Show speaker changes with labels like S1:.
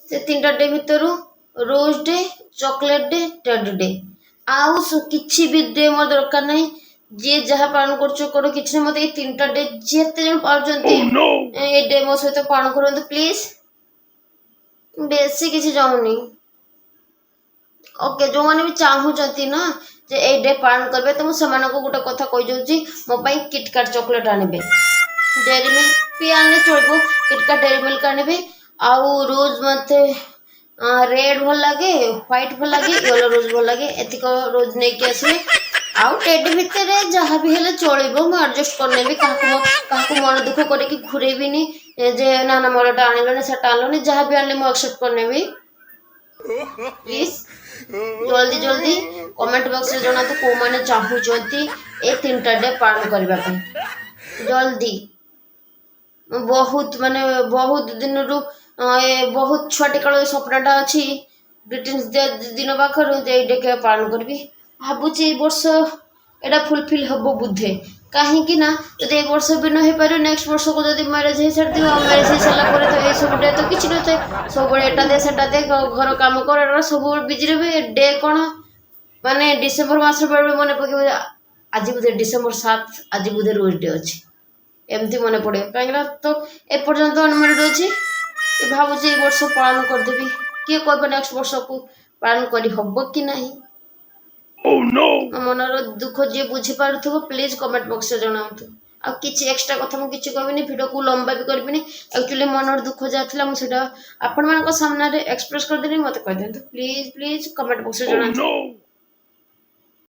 S1: ସେ ତିନିଟା ଡେ ଭିତରୁ rose day, chocolate day, teddy day. ଆଉ କିଛି ବି ଡେ ମୋର ଦରକାର ନାହିଁ। ଯିଏ ଯାହା ପାଳନ କରୁଛ କର, କିଛି ନାହିଁ। ମୋତେ ଏଇ ତିନିଟା ଡେ ଯେତେ ଜଣ ପାଳୁଛନ୍ତି, ଏଇ ଡେ ମୋ ସହିତ ପାଳନ କରନ୍ତୁ ପ୍ଲିଜ୍। ବେଶୀ କିଛି ଚାହୁଁନି। ଓକେ, ଯେଉଁମାନେ ବି ଚାହୁଁଛନ୍ତି ନା ଯେ ଏଇ ଡେ ପାଳନ କରିବେ, ତ ମୁଁ ସେମାନଙ୍କୁ ଗୋଟେ କଥା କହିଯାଉଛି, ମୋ ପାଇଁ କିଟକାଟ ଚକୋଲେଟ୍ ଆଣିବେ, ଡେରି ମିଲ୍କ ବି ଆଣିଲେ ଚଳିବ, କିଟକାଟ ଡେରି ମିଲ୍କ ଆଣିବେ। ଆଉ ରୋଜ୍ ମୋତେ ରେଡ୍ ଭଲ ଲାଗେ, ହ୍ୱାଇଟ୍ ଭଲ ଲାଗେ, ୟେଲୋ ରୋଜ୍ ଭଲ ଲାଗେ। ଏତିକ ରୋଜ୍ ନେଇକି ଆସିବେ। ଆଉ ଟେଡି ଭିତରେ ଯାହା ବି ହେଲେ ଚଳିବ, ମୁଁ ଆଡ଼ଜଷ୍ଟ କରିନେବି। କାହାକୁ ମନ ଦୁଃଖ କରିକି ଘୁରେଇବିନି ଯେ ନା ନା, ମୋର ଏଟା ଆଣିଲନି, ସେଟା ଆଣିଲନି। ଯାହା ବି ଆଣିଲେ ମୁଁ ଆକ୍ସେପ୍ଟ କରିନେବି। ପ୍ଲିଜ୍ ଜଲ୍ଦି ଜଲ୍ଦି କମେଣ୍ଟ ବକ୍ସରେ ଜଣାନ୍ତୁ, କେଉଁମାନେ ଚାହୁଁଛନ୍ତି ଏ ତିନିଟା ଡେ ପାଳନ କରିବା ପାଇଁ। ଜଲ୍ଦି। ମୁଁ ବହୁତ, ମାନେ ବହୁତ ଦିନରୁ, ଏ ବହୁତ ଛୁଆଟି କାଳ ଏ ସ୍ୱପ୍ନଟା ଅଛି, ଗ୍ରିଟିଂସ୍ ଦିନ ପାଖରୁ ଯେ ଏଇ ଡେ କେବେ ପାଳନ କରିବି। ଭାବୁଛି ଏଇ ବର୍ଷ ଏଇଟା ଫୁଲଫିଲ୍ ହେବ ବୋଧେ। କାହିଁକି ନା ଯଦି ଏ ବର୍ଷ ବି ନ ହେଇପାରିବ, ନେକ୍ସଟ ବର୍ଷକୁ ଯଦି ମ୍ୟାରେଜ୍ ହେଇସାରିଥିବ, ଆଉ ମ୍ୟାରେଜ୍ ହେଇସାରିଲା ପରେ ତ ଏଇସବୁ ଡେ ତ କିଛି ନଥାଏ। ସବୁବେଳେ ଏଟା ଦେ, ସେଟା ଦେ, ଘର କାମ କର, ଏଟା ସବୁବେଳେ ବିଜି ରହିବେ। ଡେ କ'ଣ ମାନେ ଡିସେମ୍ବର ମାସ ବେଳେ ମନେ ପକେଇବ, ଆଜି ବୋଧେ ଡିସେମ୍ବର 7, ଆଜି ବୋଧେ ରୋଜ୍ ଡେ ଅଛି, ଏମିତି ମନେ ପଡ଼ିବ। କାହିଁକିନା ତ ଏପର୍ଯ୍ୟନ୍ତ ଅନମ୍ୟାରେଡ଼ ଅଛି। ଭାବୁଛି ଏଇ ବର୍ଷ ପାଳନ କରିଦେବି। କିଏ କହିବ ନେକ୍ସଟ ବର୍ଷକୁ ପାଳନ କରି ହବ କି ନାହିଁ? ମୋ ମନର ଦୁଃଖ ଯିଏ ବୁଝିପାରୁଥିବ, ପ୍ଲିଜ୍ କମେଣ୍ଟ ବକ୍ସରେ ଜଣାନ୍ତୁ। ଆଉ କିଛି ଏକ୍ସଟ୍ରା କଥା ମୁଁ କିଛି କହିବିନି, ଭିଡ଼ିଓକୁ ଲମ୍ବା ବି କରିବିନି। ଆକ୍ଚୁଆଲି ମନର ଦୁଃଖ ଯାହା ଥିଲା, ମୁଁ ସେଇଟା ଆପଣମାନଙ୍କ ସାମ୍ନାରେ ଏକ୍ସପ୍ରେସ୍ କରିଦେଲି। ମୋତେ କହିଦିଅନ୍ତୁ ପ୍ଲିଜ୍, ପ୍ଲିଜ୍ କମେଣ୍ଟ ବକ୍ସରେ ଜଣାନ୍ତୁ।